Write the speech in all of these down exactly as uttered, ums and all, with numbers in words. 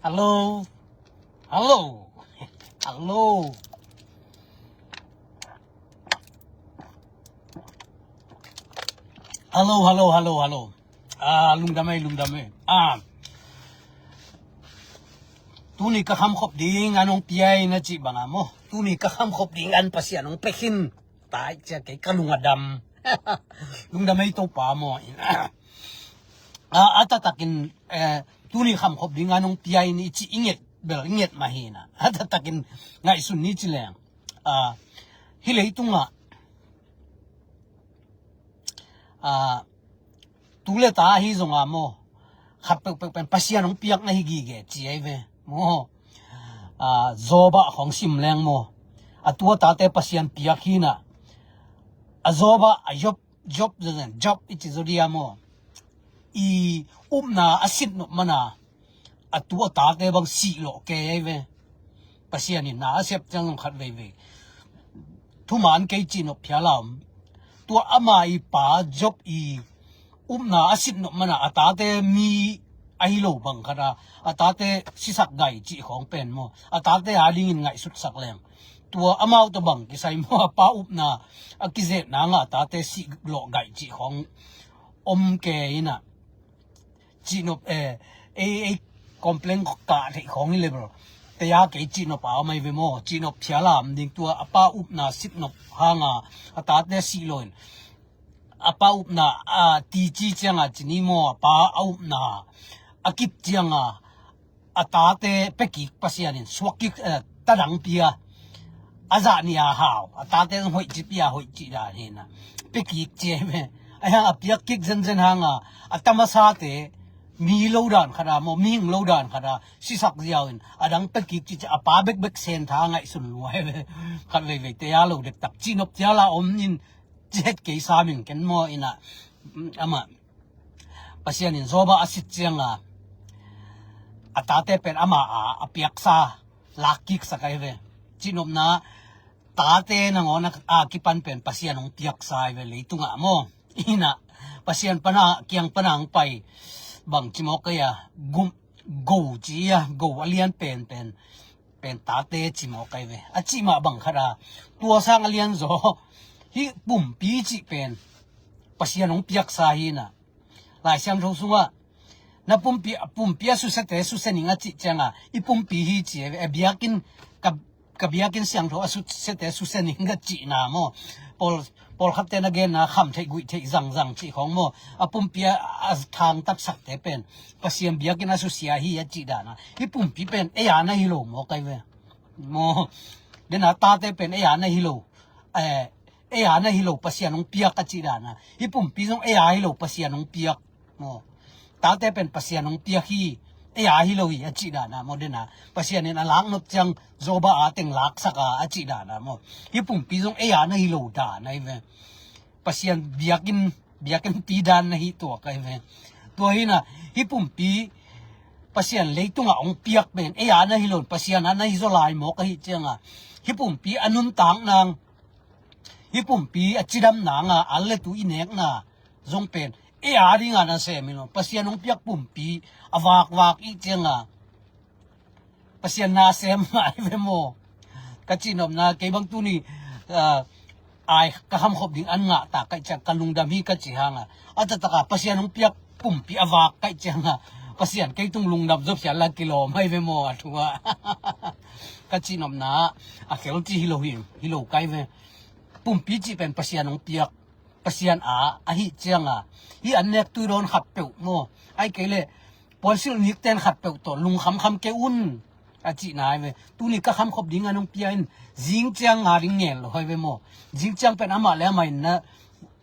Hello. Hello. Hello. Hello, hello, hello, hello. Ah, lungdam ei, lungdam ei. Ah. Tuni ka khamkhop ding an hong pia in a cih banga maw. Tuni ka khamkhop ding an Pasian hong pia khin. Tai cia kei ka lung a dam. Lungdam ei Topa maw. Ah, a taktakin, eh, tuni khamkhop ding an hong pia in i cih i nget bel, i nget mah hi na. A taktakin ngaihsun ni ci leng. Ah, hih leitungah, ah, tu le ta ahi zonga maw, khat peuhpeuh pen Pasian hong piak na hi gige ci ahi ve. Maw. Ah, Job ah khawng sim leng maw. A tu a tate Pasian piak hi na. A Job ah, a Job, Job, Job i ci zo dia maw. I upna a sit nop mana a tu a tate bang sih lawh kei ahi ve. Pasian in na a sep ciang zong khat veivei thuman kei cih nop phial a om. Tua ama i pa Job i upna a sit nop mana a tate mi ahi lo bang khat a, a tate sisak gai cih khawng pen maw, a tate a dingin ngaihsutsak leng. Tua amau tawh bang kisai maw, a pa upna a kizet nanga a tate sih lawh gai cih khawng om kei ina. Cihnop, eh, ei, ei complain kah theih khawng hi le bro. Teya kei cihnop a om ahi ve maw. Cihnop phial a om ding, tua a pa upna sitnop hanga a tate sih lo in. A pa upna, a, ti ci cianga ci ni maw, a pa a upna a kip cianga a tate pekik Pasian in suak kik, eh, tadang pia. A zah ni a hau, a tate zong hoih ci pia, hoih ci dan hi na. Pekik ci ahi ve. A hang a piak kik zenzen hanga a tamasate mi lo dan khat a maw, mihing lo dan khat a sisak ziau in a dang pekik ci ci a pa bekbek sen tha ngaihsun lua ahi ve. Khat veivei teya lo dektak cihnop phial a om in ci het kei sam in ken maw ina, mm, amah Pasian in Job a a sit cianga a tate pen ama a, a piaksa lak kiksak ahi ve. Cihnopna tate nangawn a, a kipan pen Pasian hong piaksa ahi ve leitungah maw. Ina Pasian pana, kiang pana hong pai bang ci mawk ahi a, gum, go ci a, go a lian pen pen pen tate ci mawk ahi ve. A cih mah bang khat a, tua sang a lian zaw hih pumpi cih pen Pasian hong piaksa hi na. Lai Siangtho sungah na pumpi, a pumpi a susiate susia ning a cih cianga i pumpi hi ci ahi ve. A biakinn ka, ka biakinn siangtho a susiate susia ning ka cihna maw. Paul pawlkhatte na genna kham theih guih theih zangzang cih khawng maw, a pumpi a, a thangtatsakte pen Pasian biakinn a susia hi a cih dana. Hih pumpi pen ei a na hi lo mawk ahi ve. Maw, dena tate pen ei a na hi lo. Eh, ei a na hi lo Pasian hong piak a cih dana. Hih pumpi zong ei a hi lo Pasian hong piak. Maw, tate pen Pasian hong piak hi, ei a hi lo hi a cih dana maw dena. Pasian in a laknop ciang Job a teng laksak a a cih dana maw. Hih pumpi zong ei a na hi lo dan ahi ve. Pasian biakinn, biakinnpi dan na hi tuak ahi ve. Tua hi na, hih pumpi Pasian leitungah hong piak pen ei a na hi lo, Pasian a na hi zaw lai mawk ahi cianga hih pumpi a nuntak nang, hih pumpi a cidam nanga al le tu i nekna zong pen ei a dinga na sem hi lo. Pasian hong piak pumpi a vakvak i cianga Pasian na sem ngai ve maw. Ka cihnopna kei bang tuni, ah, ai ka hamkhop ding an ngah ta kaih ciang ka lungdam hi ka ci hanga a taktaka Pasian hong piak pumpi a vak kaih cianga Pasian kei tung lungdam zaw phial la kilawm hai ve maw a thua. Ka cihnopna a khel ci hi lo hi, hi lo kai ve. Pumpi cih pen Pasian hong piak, Pasian a, ahi cianga hih an nek tui dawn khat peuh maw, ai kei le puansilh nikten khat peuh tawh lungkhamkham kei un a cihna ahi ve. Tuni ka khamkhop ding a nong pia in zing cianga ding ngel lo hai ve maw. Zing ciang pen amah le amah in na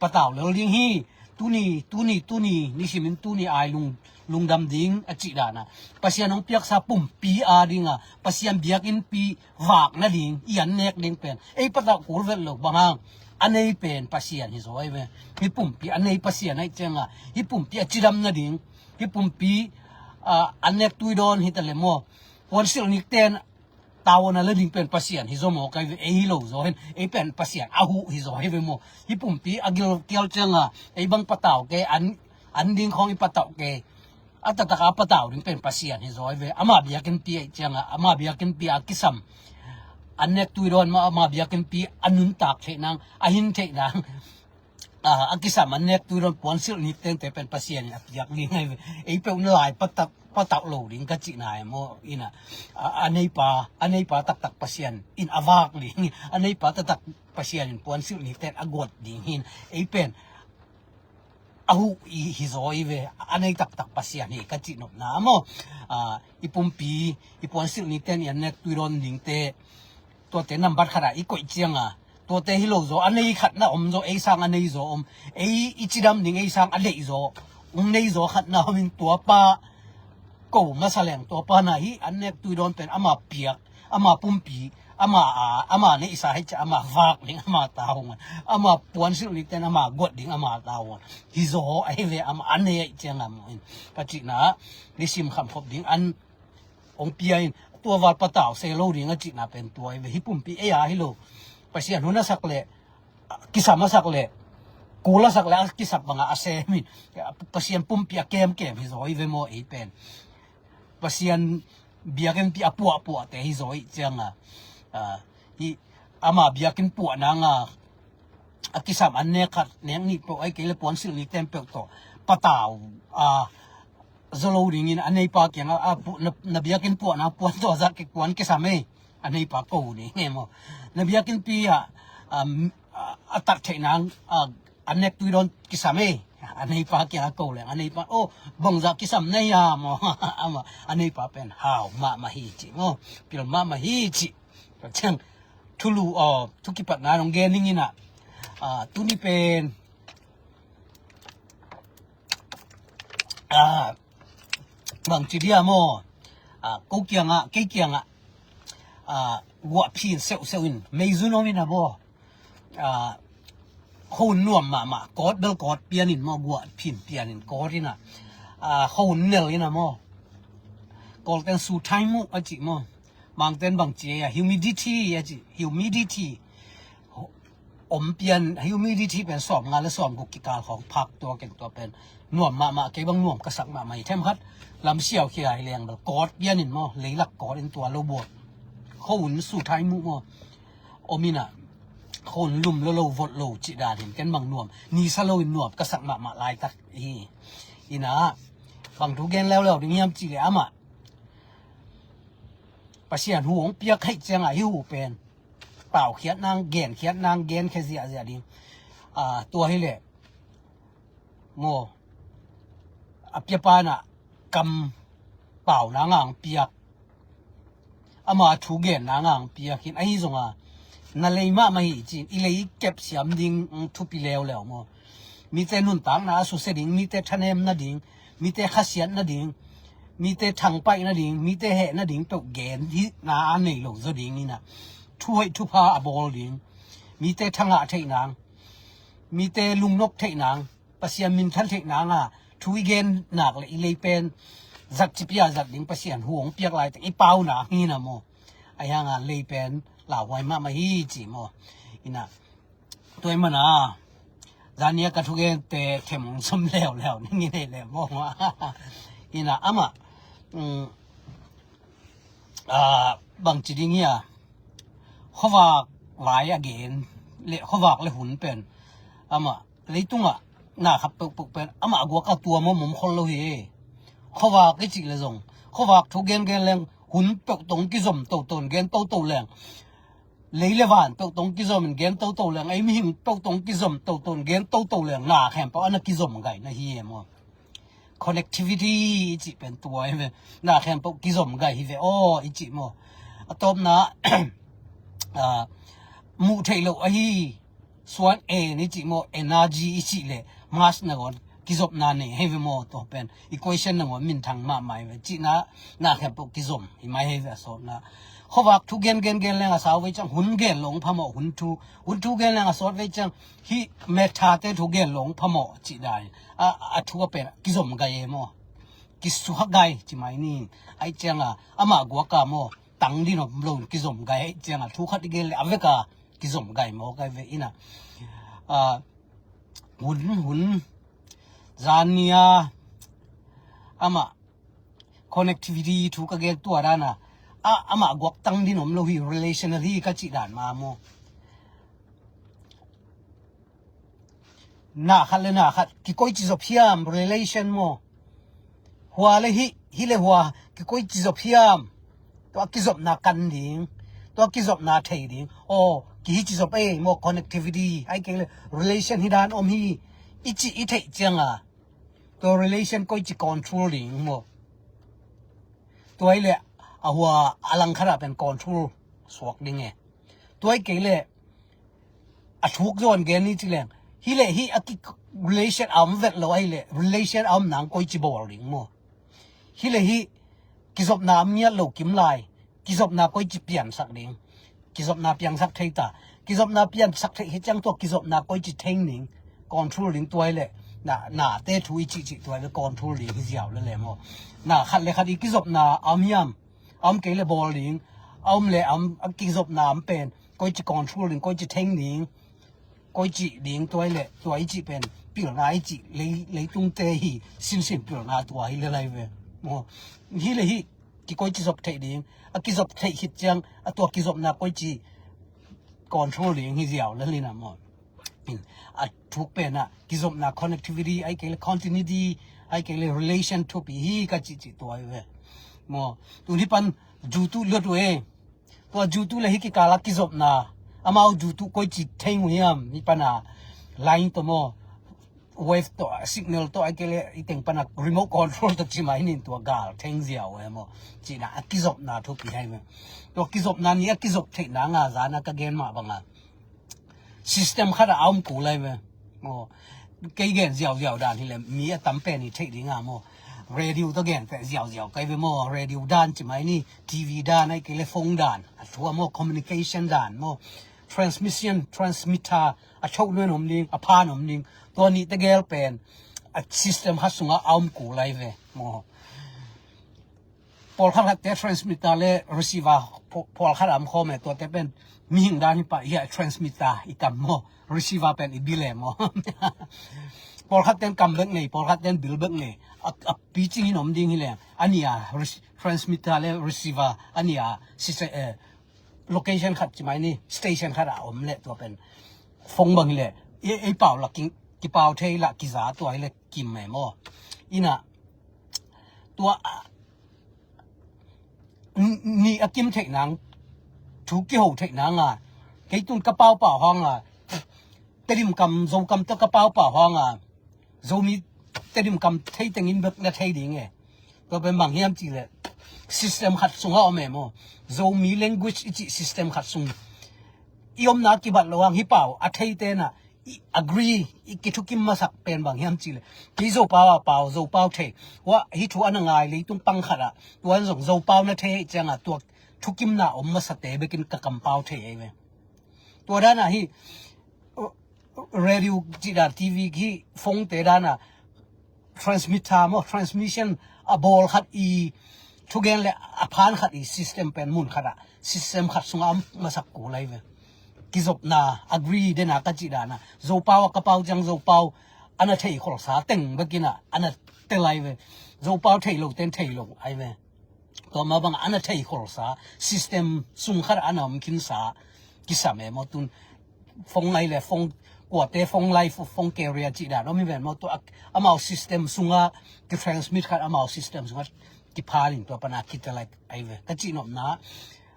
patau lel ding hi. Tuni, tuni, tuni nisimin tuni ai lung, lungdam ding a cih dana Pasian hong piaksa pumpi a dinga Pasian biakinnpi vak nading i an nek ding pen ei patau kul vet lo bang hang a nei pen Pasian hi zaw ahi ve. Hih pumpi a nei Pasian ahi cianga hih pumpi a cidam nading, hih pumpi, ah, an nek tui dawn hi ta le maw, puansilh nikten tavuan a la ding pen Pasian hi zaw maw kai ve. Ei hi lo zaw hen, ei pen Pasian a huh hi zaw hi ve maw. Hih pumpi a gilkial cianga ei bang patau kei, an, an ding khawng i patau kei. a taktak a patau ding pen Pasian hi zaw hi ve. Ama biakinnpi ahih ciangah, ama biakinnpi a kisam, an nek tui dawn mah, ama biakinnpi a nuntak theih nang, a hin theih nang, a, a kisam an nek tui dawn puansilh nik tengte pen Pasian in a piak ding ahi ve. Ei peuh na lai patauh, patauh lo ding ka cihna hi maw? Ina, a, a neipa, a neipa taktak Pasian in a vak ding, a neipa taktak Pasian in puansilh nik ten a guat ding hi. Ei pen a huh i hi zaw hi ve, a nei taktak Pasian hi ka cih nopna maw? A, i pumpi, i puansilh nik ten i an nek tui dawn dingte, tuate nambat khat ah i koih ciangah, tuate hi lo zaw, a nei khat na om zaw, ei sang a nei zaw om, ei i cidam ding ei sang a deih zaw, ong nei zaw khat na om in tua pa ko masa leng tua pa na hi an nek tui dawn pen ama piak, ama pumpi, ama a, ama neihsa hi ciah, ama vak ding ama ta hong an, ama puansilh nik ten ama guat ding ama ta hong an. Hi zaw ahi ve, ama a nei ahih ciangah maw in ka cihna, nisim khamkhop ding an ong pia in, tua val patau se lo ding a cihna pen tua hi ve. Hi pumpi ei a hi lo. Pasian hun a sak leh, kisam a sak leh, kul a sak leh a kisam bangah a sem in, Pasian pumpi a kemkem hi zaw hi ve maw ei pen. Pasian biakinnpi a puahpuahte hi zaw hi ciangah, a, hi ama biakinn puah nanga a kisam an nek khat nek nih peuh ahi kei le puansilh nik ten peuh tawh patau, a, zaw lo dingin a neipa kiangah, a, pu-, na, na biakinn puahna puan tawh zah kik puan kisam ei, a neipa ko ding hi maw? Na biakinnpi ah, a, a, a tat theih nang, a, an nek tui dawn kisam ei, a neipa kiangah ko leng a neipa, oh, bangzah kisam nei a maw? Ama, a neipa pen hau mahmah hi cih maw? Pil mahmah hi cih. Ka ciang thulu, aw, thu kipatna dong gen ning ina, a, tuni pen, a, bangci dia maw? A, ko kiangah, kei kiangah, a, guah phin seuhseuh in meizun om ina maw? A, khon nuam mahmah, kawt bel kawt pian in maw, guah phin pian in kawt ina, a, khon nel ina maw? Kawlten su thai muh a cih maw? Mangten bangci a, humidity a cih, humidity. Om pian, humidity pen sawm nga le sawm guk kikal khawng phak tua ken tua pen nuam mahmah, kei bang nuam ka sak mahmah hi. Themkhat lam siau khia hi leng bel kawt pian in maw, leilak kawt in tua lo buat. Khon su thai muh maw? Om ina, khon lum lo lo vot lo cih dan hin ken bang nuam, nisa lo in nuam ka sak mahmah laitak hi. Ina, bang thu gen leuleu ding hiam cih leh amah Pasian hu hong piak khaih ciangah hi hu pen paukhiat nang, genkhiat nang, genkhia ziahziah ding. A, tua hileh maw, a piapa nah kam pau nang ang piak, ama thu gen nang ang piak hin ahi zonga na lei mahmah hi ci-in i lei kep siam ding thupi leuleu maw? Mite nuntakna a susia ding, mite thanem nading, mite khasiat nading, mite thangpaih nading, mite heh nading peuh gen hihna a nei lo zaw ding ina, thuhoih thupha a bawl ding, mite thangah theih nang, mite lungnop theih nang, Pasian minthan theih nanga thu i gen nak le i lei pen zat cipi a zat ding Pasian hu hong piak lai teng i pau nak hi na maw? Ahi hanga lei pen lauhuai mahmah hi ci maw? Ina, tua i mana zania ka thugente them hong som leuleu ning i nei le maw? Ina, amah, um, a, bangci ding hi a, khuavak vai a gen le khuavak le hun pen amah leitungah na khat peuhpeuh pen amah a guak a tua maw, mom khol lo hi. Khuavak i cih le zong khuavak thu gengen leng hun peuh tong kizom toto in gen toto leng, lei le van peuh tong kizom in gen toto leng, ei mihing peuh tong kizom toto in gen toto leng na khempeuh a na kizom gai na hi e maw? Connectivity i cih pen tua hi ve. Na khempeuh kizom gai hi ve aw i cih maw? A tawpna, a, muh theih loh ahi suan en i cih maw, energy i cih le mass nangawn kizopna nei hi ve maw? Tua pen equation nangawn minthang mahmah hi ve. Cihna, na khempeuh kizom hi mai hi ve a sawtna. Khuavak thu gen gen gen leng a sau vei ciang hun gen lo hong phamawh, hun thu, hun thu gen leng a sawt vei ciang hih methate thu gen lo hong phamawh cih dan a, a thu a pen kizom gai e maw? Kisuha gai ci mai ni. Ahi cianga amah guaka maw, tang din om lo kizom gai ahi cianga thu khat i gen le a veka kizom gai maw kai ve ina. A, hun hun zania amah Connectivity thu ka gen tua dan a, a, amah guaktang din om lo hi, relational hi ka cih dan mah maw. Na khat le na khat kikoici zop hiam, relation maw. Hua le hih, hih le hua kikoici zop hiam. Tua kizopna kan ding, tua kizopna thei ding. Aw, kihici zop ei maw, connectivity, ahih kei le relation hi dan om hi, i cih i theih ciang a, tua relation koici control ding maw. Tua hi le a hua a langkhat ah pen control suak ding e. Tua hi kei le a thuk zawn gen ni ci leng, hih le hih a ki relation a om vet lo ahih le relation a om nang koici bawl ding maw. Hih le hih kizopna a om ngiat lo kim lai, kizopna koici piansak ding, kizopna piangsak thei ta, kizopna piansak thei hi ciang tua kizopna koici theng ding, control ding tua hi le, na, nate thu i cihcih tua hi le control ding hi ziau le le maw. Na khat le khat i kizopna a om hiam, a om kei le bawl ding, a om le a om, a kizopna a om pen koici control ding, koici theng ding, koici ding tua hi le, tua i cih pen pilna i cih lei, leitungte hi, sinsin pilna tua hi le lai ve maw. Hih le hih kikoici zop theih ding, a kizop theih khit ciang a tua kizopna koici control ding hi ziau le lina maw. A thuk pen a kizopna connectivity, ahih kei le continuity, ahih kei le relation thupi hi ka cihcih tua hi ve maw. Tuni pan jutu luat uh e. Tua jutu le hih kikal a kizopna, amau jutu koici theng uh hiam, hih pan a line tawh maw, wave tawh, signal tawh, ahih kei le i teng pan a remote control tawh ci mai nin tua gal theng ziau e maw. Cihna a kizopna thupi hai maw. Tua kizopna ni a kizop theih nang a zan a ka gen mah bang a system khat a a om kul lai ve maw. Kei gen ziauziau dan hi le mi a tam pen i theih ding a maw. Radio tawh gen peh ziauziau kai ve maw. Radio dan ci mai ni, TV dan, ahih kei le phone dan, a thu a maw, communication dan maw. Transmission, transmitter, a thoh nuan om ding, a phan om ding. Tua nih tegel pen a system khat sungah a om kul lai ve maw. Pawlkhat khatte transmitter le receiver paw-, pawlkhat a om khawm e, tuate pen mihing dan hi pah hi a, transmitter i kam maw, receiver pen i bil e maw. Pawlkhat ten kam bek nei, pawlkhat ten bil bek nei. A, a picing in om ding hi le, a nih a rec-, transmitter le receiver a nih a sise-, eh, location khat ci mai ni, station khat a om le tua pen phone bang hi le, ei, ei pau lak king, kipau thei lah kiza tua hi le kim e maw. Ina tua a, ni a kim theih nang, thu kiho theih nang a, kei tun ka paupau hang a, Tedim kam, Zo kam tawh ka paupau hang a, Zomi Tedim kam thei tengin bek na thei ding e. Tua pen bang hiam cih le system khat sungah om e maw. Zomi language i cih system khat sung i omna kibat lo hang hi pau a thei tena i agree, i kithukim masak pen bang hiam cih le, kei Zopau a pau, Zopau thei. Wah, hih thu a na ngai leitung pang khat ah, tuan zong Zopau na thei ciang a, tua thukimna om masate bekin ka kampau thei ei ve. Tua dan a hih, uh, radio cih dan, TV hih, phone te dan a, transmitter maw, transmission a bawl khat i, thugen le a phan khat i system pen mun khat ah, system khat sungah a masak kul lai ve. Kizopna, agree dena ka cih dan a, Zopau a ka pau ciang Zopau a na thei kholsa teng bekin a, a na tel lai ve. Zopau thei lo ten thei lo ai ve. Tua mah bang a na thei kholsa, system sung khat a na om khinsa, kisam e maw tun. Phone lai le phone, kuate phone lai, phone carrier cih dan om hi ven maw, tua amau system sunga kitransmit khat, amau system sunga kiphalin tua pana kitelek ai ve. Ka cihnopna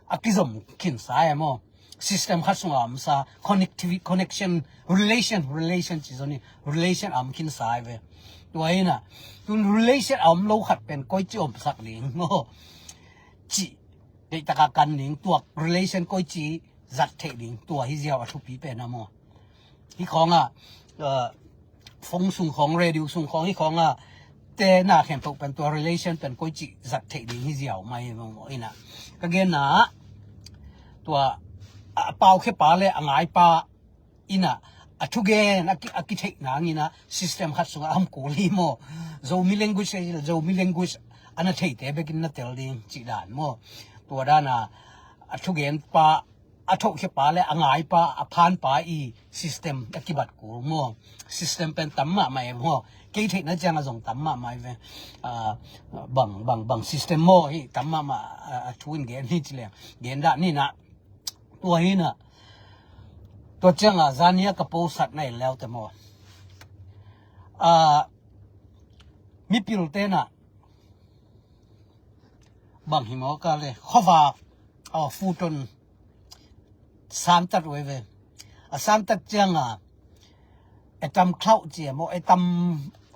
a kizom khinsa e maw. System khat sunga omsa, connectivity, connection, relation, relation ci zoni, relation a om khinsa ai ve. Tua hina, tun relation a om lo khat pen koici omsak ding maw. Cih, deihtaka kan ding, tua relation koici zat theih ding, tua hi ziau a thupi pen a maw. Hih khawng a, uh, phone sung khawng, radio sung khawng, hih khawng a, te na khempeuh pen tua relation pen koici zat theih ding hi ziau mai maw ina. Ka genna, tua, a, a pau khepa le a ngaipa ina, a thugen, a ki, a kitheih nang ina, system khat sunga a om kul hi maw. Zomi language, Zomi language a na theite bekin na tel ding, cih dan maw. Tua dan a, a thugen pa, a thohkhe pa le a ngai pa, a phan pa i system a kibat kul maw. System pen tam mahmah e maw. Kei theihna ciangah zong tam mahmah hi ve. Ah, bang, bang, bang system maw hi tam mahmah, ah, a thu in gen hi ci leng. Gen dah ni na. Tua hi na. Tua ciangah zania ka posat na en leute maw. Ah, mipilte na. Bang hi maw ka le khuavak, aw, Futon santat uh hi ve. A santat cianga etam cloud ci e maw, etam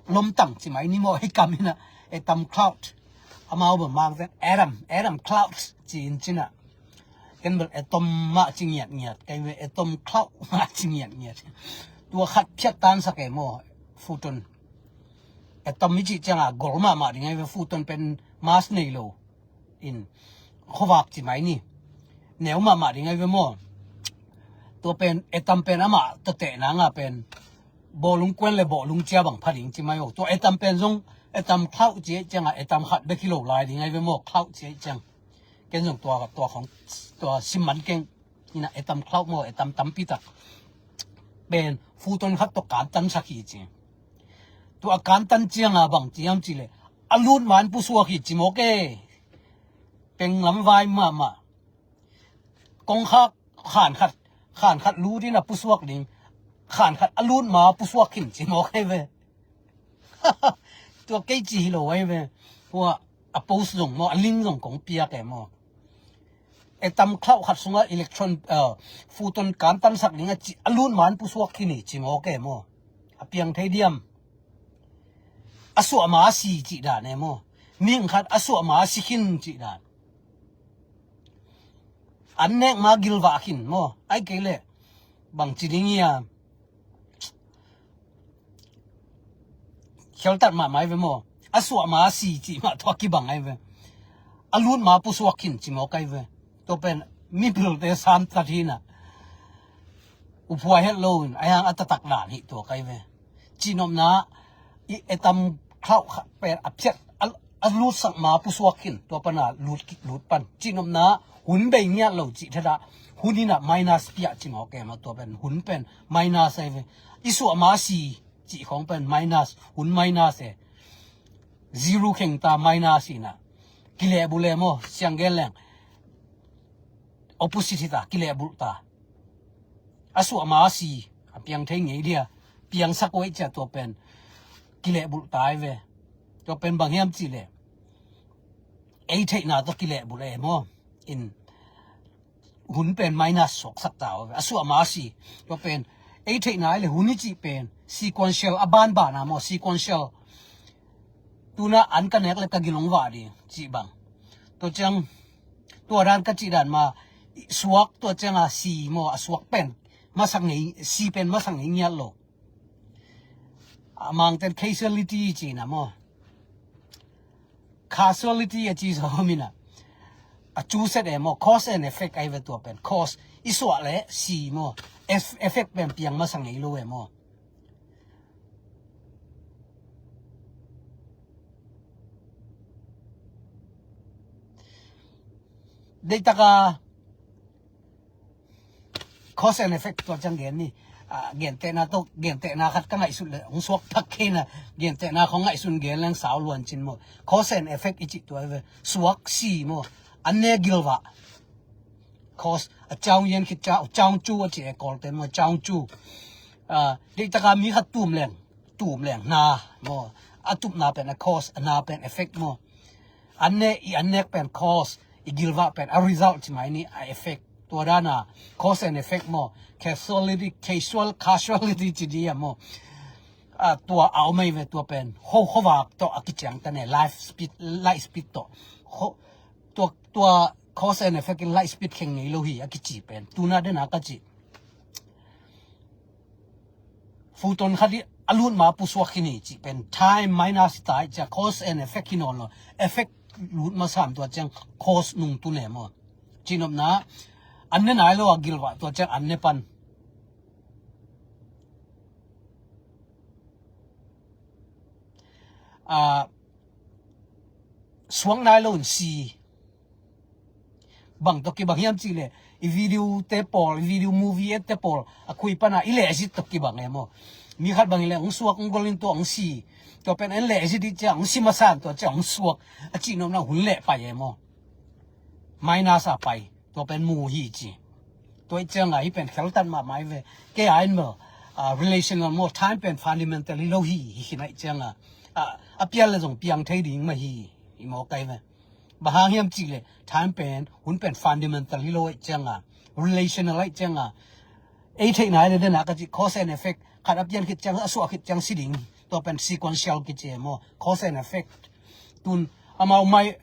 lomtang ci mai ni maw, hi kam hi na, etam cloud. Amau bang mang zen atom, atom cloud ci in ci na. Ken bel atom mah ci ngiatngiat ka hi ve, atom cloud mah ci ngiatngiat. Tua khat phiat tansak e maw, Futon. Atom i cih cianga gol mahmah ding ahi ve, Futon pen mass nei lo in khuavak ci mai ni. Neu mahmah ding ahi ve maw. Tua pen atom pen amah tawteh nanga pen bawlung kuan le bawlung cia bang pha ding ci mai o. Tua atom pen zong atom cloud ci ahi cianga atom khat bek hi lo lai ding ahi ve maw, cloud ci ahi ciang. Ken zong tua, tua khong, tua sim man keng. Ina atom cloud maw, atom tampi tak pen Futon khat tawh kantansak hi ci. Tua a kantan cianga bang ci hiam ci le, a lut man pusuak hi ci mawk e. Peng lam vai mahmah. Kongkhak khan khat, khan khat lut ina pusuak ding, khan khat a lut ma pusuak khin ci mawk e ve. Tua kei ci hi lo ahi ve. Hua a post zong maw, a link zong kong piak e maw. Atom cloud khat sunga electron, uh, Futon kantansak ding a ci, a lut man pusuak khin hi ci mawk e maw. A piang thei diam. A suah ma a si cih dan e maw. Ning khat a suah ma a si khin cih dan. An nek ma gilvah khin maw. Ai kei le bang ci ding ia. Khialtat mahmah ahi ve maw. A suah ma a si cih mah tua kibang ahi ve. A lut ma pusuak khin ci mawk ahi ve. Tua pen mipilte santat hi na. Uphuai het lo in a hiang a taktak dan hi tua ka hi ve. Cihnopna i atom cloud khat pen a phiat a, a lutsak ma pusuak khin, tua pana lut kik lut pan. Cihnopna hun bei ngiat lo cih thada hun ina minus piah ci mawk e maw, tua pen hun pen minus ahi ve. I suah ma si cih khong pen minus, hun minus e. Zero kheng ta minus ina. Kilehbulh e maw, siang gen leng. Opposite hi ta, kilehbulh ta. A suah ma a si, a piang thei ngei dia. Piangsak uh ei cia tua pen. Kilehbulh ta ahi ve. Tua pen bang hiam cih le. Ei theihna tawh kilehbulh e maw. In hun pen minus suaksak ta uh a suah ma a si. Tua pen ei theihna le hun i cih pen sequential a banbana maw, sequential. Tuna an ka nek le ka gilong vah ding cih bang. Tua ciang tua dan ka cih dan ma suak tua cianga si maw, a suak pen masak ngei, si pen masak ngei ngiat lo. A mangten causality cina maw. Causality a ci zo mina. A cu set e maw, cause and effect ai ve tua pen. Cause i suah le si maw. Eff-, effect pen piang masa ngei lo e maw. Deitaka cause and effect tua ciang gen ni. Ah, gentehna tawh, gentehna khat ka ngaihsut le hong suak thak kei na. Gentehna khong ngaihsun gen leng sau luan cin maw. Cause and effect i cih tua ve. Suak si maw. An ne gilvah. Cause a caung yen khit ca, caung cu a ci e Kawlte maw, caung cu. Ah, deitaka mi khat tum leng, tum leng na maw. A tupna pen a cause, a na pen effect maw. An ne, i an nek pen cause, i gilvah pen a result ci mai ni, a effect. Tua dana cause and effect maw. Causality, causal, causality ci dia maw. Ah, tua a om ai ve tua pen. Ho, ho vak tawh a kiciang ta ne, life speed, light speed tawh. Ho, tua, tua cause and effect in light speed kheng ngei lo hi a kici pen. Tuna dena ka ci. Photon khat i a lut ma pusuak hi ni cih pen time minus i tai cia cause and effect hi nawn lo. Effect lut ma sam tua ciang cause nung tu ne maw. Cinopna an ne nai lo a gilvah tua ciang an ne pan. A suak nai lo in si. Bang tawh kibang hiam cih leh i video te pawl, i video movie et te pawl a khui pana i lehzit tawh kibang e maw. Mi khat bang hileh hong suak, hong gol in tua hong si. Tua pen en leh zi dih ciang hong si masa in tua ciang hong suak. A cihnopna hun leh pai e maw. Minus a pai. Tua pen mu hi ci. Tua ih cianga hih pen kheltat mahmah hi ve. Kei a en maw, ah, relational maw, time pen fundamental hi lo hi, hi khin a ih cianga, ah, a pial le zong piang thei ding mah hi, hi maw kai ve. Bang hang hiam cih leh time pen, hun pen fundamental hi lo a ih cianga, relational a ih cianga, ei theihna hi le dena ka cih cause and effect, khat a pian khit ciang, a suah khit ciang si ding. Tua pen sequential kici e maw, cause and effect. Tun amau mai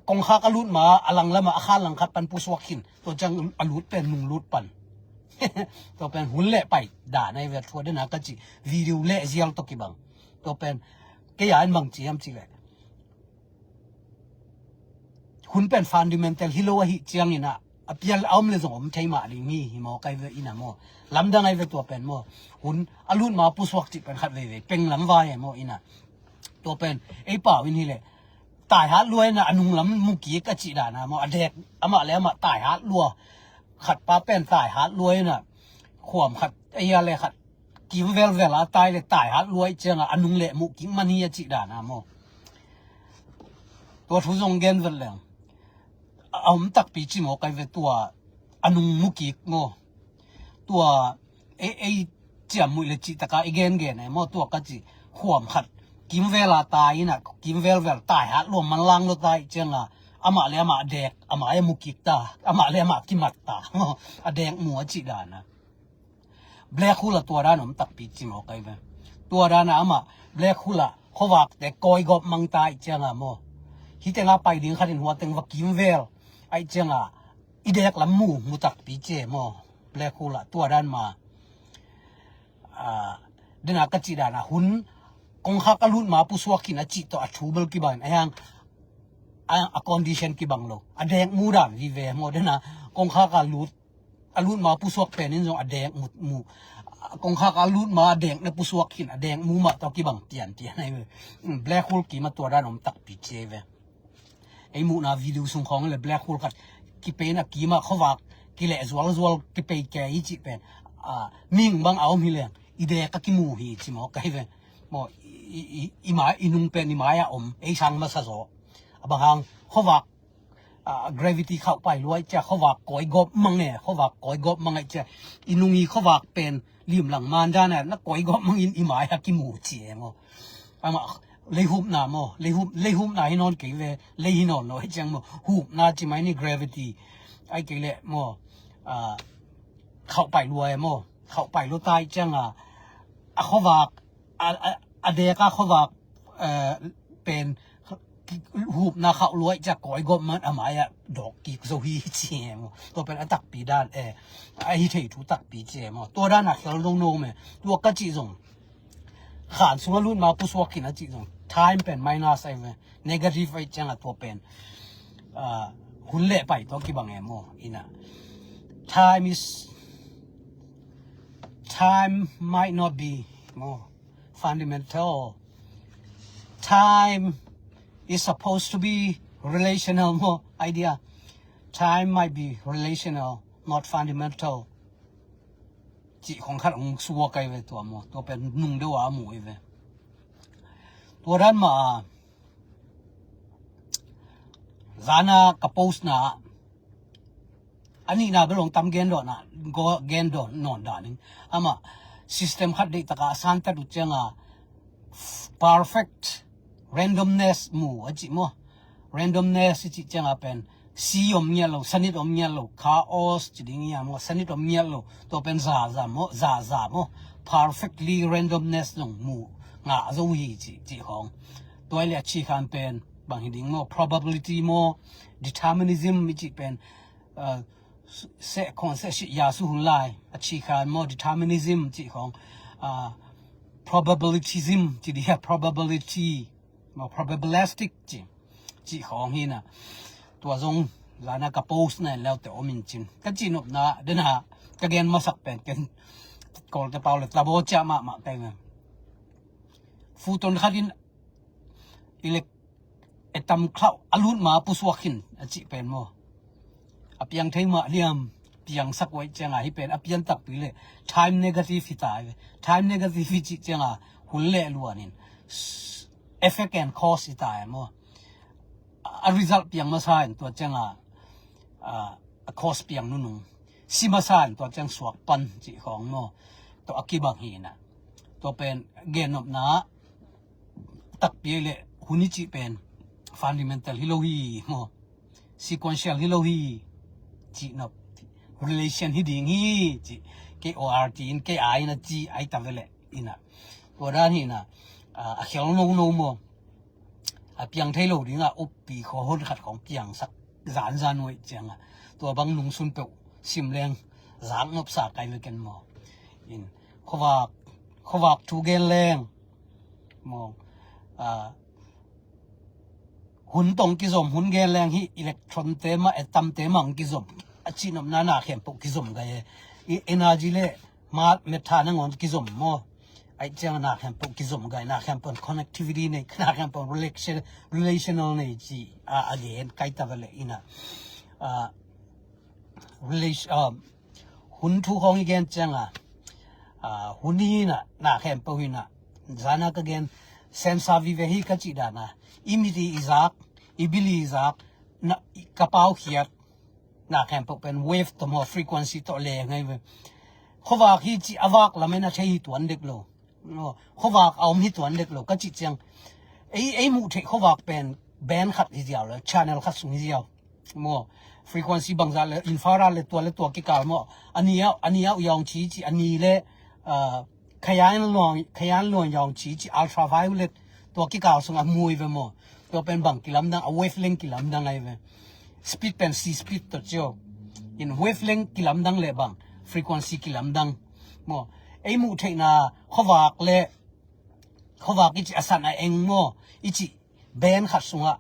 kongkhak a lut ma a lang lama a khan lang khat pan pusuak khin. Tua ciang a lut pen nung lut pan. Tua pen hun leh pai dan ahi ve, thua dena ka cih video leh zial tawh kibang. Tua pen kei a en bang ci hiam cih leh hun pen fundamental hi lo ahih ciangin ah, a pial a om le zong om thei mah ding hi, hi maw kai ve ina maw. Lamdang ahi ve tua pen maw. Hun a lut ma pusuak cih pen khat veivei peng lam vai e maw ina. Tua pen ei pau in hileh taihat lua ina a nunglam mu kik a cih dana maw. A dek amah le amah taihat lua. Khat pa pen taihat lua ina khuam khat ei a le khat kim velvel a tai le taihat lua ih cianga a nung leh muh kik man hi a cih dana maw. Tua thu zong gen vet leng a om takpi ci maw kai ve tua a nung mu kik maw. Tua ei, ei ciam muih le cih taka i gengen e maw, tua ka cih khuam khat kim vel a tai ina kim velvel taihat lua manlang lua tai ih cianga amah le amah dek amah e mu kik ta, amah le amah kimat ta maw. A dek mu a cih dana. Black hole ah tua dan om takpi ci maw kai ve. Tua dan ah amah black hole ah khuavakte kawigawp mang ta ih cianga maw. Hih tengah pai ding khat in hua teng va kimvel a ih cianga i dek lam mu, mu takpi ci e maw. Black hole ah tua dan ma, ah, dena ka cih dan ah hun kongkhak a lut ma pusuak khin a cih tawh a thu bel kibang in a hiang a, a condition kibang lo. A dek mu dan vive maw dena kongkhak a lut a lut ma pusuak pen in zong a dek mu, mu. Kongkhak a lut ma a dek na pusuak khin a dek mu mah tawh kibang tiantian ahi ve. Black hole kim a tua dan om takpi ci ahi ve. Ei muhna video sung khawng le black hole khat kipei na kim a khuavak kileh zualzual kipei kei i cih pen, ah, mihing bang a om hileng i dek a kimu hi ci maw kai ve. Maw i, i, i, i mai i nung pen i mai a om ei sang masa zaw. A bang hang khuavak ah, gravity khauh pai lua ih ciang khuavak kawigawp mang e, khuavak kawigawp mang ih ciang i nung i khuavak pen limlang mandan e na kawigawp mang in i mai a kimu ci e maw. Amah leihupna maw, leihup, leihupna hi nawn kei ve, lei hi nawn lo ih ciang maw, hupna ci mai ni gravity. Ai kei leh maw, ah, khauh pai lua e maw, khauh pai lua ta ih cianga a khuavak a, a, a dek a khuavak, eh, pen hupna khauh lua ih ciang kawigawp man a mai ah dawk kik zo hi ci e maw. Tua pen a takpi dan e, a hi thei thu takpi ci e maw. Tua dan a khel nono me. Tua ka cih zong khan sung a lut ma pusuak khin a cih zong time pen minus ahi ve. Negative ahi cianga tua pen, ah, hun leh pai tawh kibang e maw ina. Time is, time might not be maw fundamental. Time is supposed to be relational maw idea. Time might be relational, not fundamental. Cih khong khat hong suak ahi ve tua maw. Tua pen nung deuh a mu ahi ve. Tua dan mah a zana ka post na a nihna bel hong tam gen dawh na, gen dawh nawn dan in. Amah system khat deih taka a santat uh cianga perfect randomness mu a cih maw. Randomness i cih cianga pen si om ngiat lo, sanit om ngiat lo, chaos ci ding ia maw, sanit om ngiat lo. Tua pen zaza maw, zaza maw. Perfectly randomness zong mu ngah zo hi cih, cih khawng. Tua i le a cikhan pen bang hi ding maw, probability maw, determinism i cih pen, uh, seh khong seh sih ya su hun lai a cikhan maw, determinism cih khawng, uh, probabilitism ci dia, probability maw, probabilistic ci, cih khawng hi na. Tua zong zana ka post na en leute om in cin ka cihnopna dena ka gen masak pen ken Kawlte pau le tabo ciah mahmah kai ve. Futon khat in i le e tam khauh a lut ma pusuak khin a cih pen maw. A piang thei mah liam piangsak uh ahih cianga, hih pen a pian takpi le time negative hi ta hi ve. Time negative hi cih cianga hun le luanin effect and cause hi ta hi maw. A result piang masa in tua cianga, a, a cause piang nunung, si masa in tua ciang suak pan cih khawng maw. Tua a kibang hi inah, tua pen gennopna takpi le hun i cih pen fundamental hi lo hi maw, sequential hi lo hi, cih nop, relation hi ding hi, cih K O R T in, K I in a ci ai ta vele inah. Tua dan hi inah, a, a khel nono maw, a piang thei lo dinga uppi khua hon khat khawng piangsak zanzan uh ahih cianga, tua bang nungsun peuh sim leng zak nopsa kai veken maw. In khuavak, khuavak thu gen leng maw, a, hun tawh kizom, hun gen leng hi electron te mah, atom te mah kizom, a cihnopna na khempeuh kizom gai e. I energy le ma, matter nangawn kizom maw. Ahih ciang na khempeuh kizom gai, na khempeuh connectivity nei, na khempeuh relation, relational nei ci a, a gen kai ta vele inah, a, relation, a, hun thu khawng i gen cianga, a, hun hi inah, na khempeuh hi inah, zana ka gen, sensa vive hi ka cih dana, i mit i zak, i bil i zak, na, i ka paukhiat, na khempeuh pen wave tawh maw, frequency tawh le ngai ve. Khuavak hi cih a vak lamen a thei hi tuan dek lo. Aw, khuavak a om hi tuan dek lo ka cih ciang, ei, ei muh theih khuavak pen band khat hi ziau le, channel khat sung hi ziau maw. Frequency bangzah le, infrared le, tua le tua kikal maw. A ni ah, a ni ah uh yawng ci ci, a ni le, a, khayan luang, khayan luang yawng ci ci, ultraviolet, tua kikal sung a mu hi ve maw. Tua pen bang kilamdang, a wavelength kilamdang ahi ve. Speed pen C speed tawh cio. In wavelength kilamdang le bang, frequency kilamdang maw. Ei muh theihna khuavak le, khuavak i cih a san a eng maw, i cih band khat sungah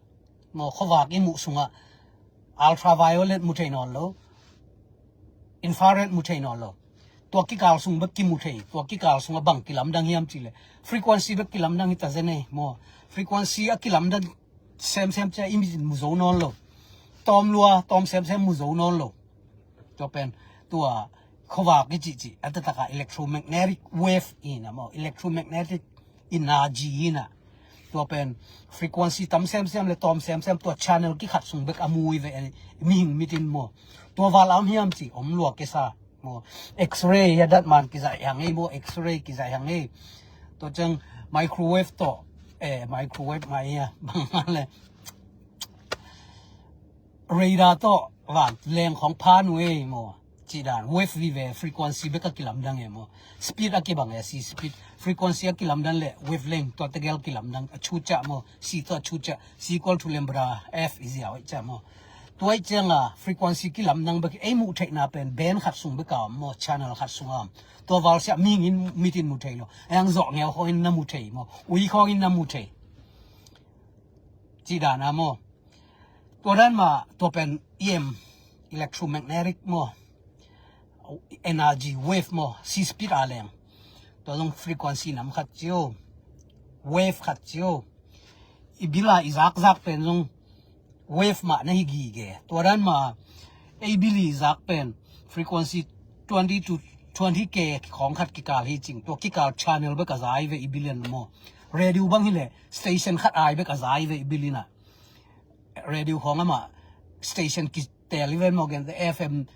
maw, khuavak i muh sungah ultraviolet mu thei nawn lo, infrared mu thei nawn lo. Tua kikal sung bek kimu thei, tua kikal sungah bang kilamdang hiam cih le, frequency bek kilamdang hi ta zen ei maw. Frequency a kilamdang semsem ciang i mit in mu zo nawn lo. Tawm lua, tawm semsem mu zo nawn lo. Tua pen, tua khuavak i cih cih, a taktak a electromagnetic wave inah maw, electromagnetic energy inah. Tua pen frequency tam semsem le tawm semsem, tua channel kikhat sung bek a mu hi ve, mihing mit in maw. Tua val a om hiam cih om lua kisa maw. X-ray hi a, datman kizaih hang ei maw, X-ray kizaih hang ei. Tua ciang microwave tawh, eh, microwave ngai hi a, bang le radar tawh van leng khawng phan uh ei maw. Cih dan wave vive, frequency bek a kilamdang e maw. Speed a kibang e, C speed. Frequency a kilamdang le wavelength, tua tegel kilamdang, a chucha maw, C tawh a chucha, C equal to lambda F i ziau ahih ciang maw. Tua ahih cianga frequency kilamdang bek, ei muh theihna pen band khat sung bek a om maw, channel khat sung a om. Tua val siah mihing in mit in mu thei lo. Ahang zawh ngeu khawng in na mu thei maw, ui khawng in na mu thei. Cih dana maw. Tua dan mah, tua pen E M, electromagnetic maw, energy wave maw, C speed a leng. Tua zong frequency nam khat cio, wave khat cio. I bil a i zakzak pen zong wave mah na hi gige. Tua dan mah, ei bil i zak pen frequency twenty to twenty K khawng khat kikal hi cing. Tua kikal channel bek a za hi ve i bil in maw. Radio bang hi le station khat ai bek a za hi ve i bil inah. Radio khawng amah station kitel hi ven maw, gen F M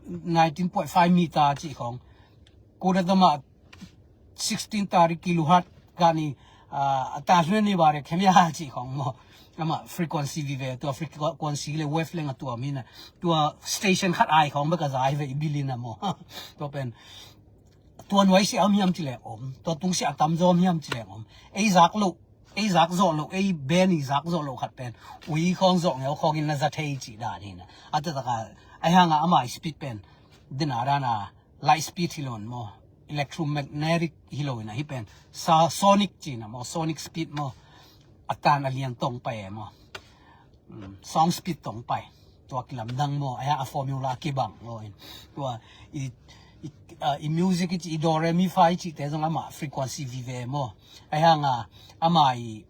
nineteen point five meter cih khawng. Kuda tama sixteen tari kilohertz kani, ah, a ta hluen ni bare khemia cih khawng maw. Amah frequency vive, tua frequency le wavelength a tuam hi inah. Tua station khat ai khawng bek a za hi ve i bil inah maw. Tua pen tua nuai sia om hiam cih leng om, tua tung sia a tam zaw om hiam cih leng om. Ei zak loh, ei zak zawh loh, ei band i zak zawh loh khat pen ui khawng zawh ngeu khawng in na za thei cih dan hi inah. A taktak a, ahih hanga ama i speed pen dena dana light speed hi lo in maw, electromagnetic hi lo inah, hih pen sa-, sonic ci inah maw, sonic speed maw, a tan a lian tawh hong pai e maw. Mm, sound speed tawh hong pai. Tua kilamdang maw, a, a formula kibang maw in. Tua i, i, ah, i music i ci, i do re mi fa i cihte zong amah frequency vive maw. Ahih hanga ama i,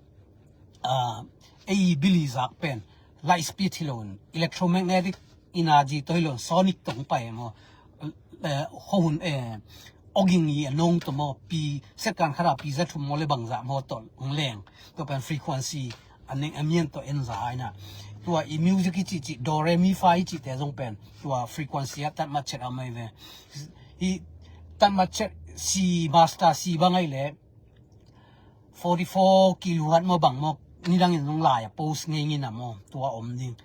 ah, ei bil i zak pen light speed hi lo in, electromagnetic energy tawh hi lo in, sonic tawh hong pai maw. eh, khuahun, eh, awging i a nong tawh maw, pi second khat a pi za thum maw le bangzah maw tawh hong leng. Tua pen frequency a neng a mian tawh en za a ina. Tua i music i cihcih, do re mi fa i cihte zong pen tua frequency a tatmat chet a mai ve. I tatmat chet C, master C bang ai le forty-four kilohertz maw bang maw, nidangin zong lai a post ngei ngina maw, tua om ding.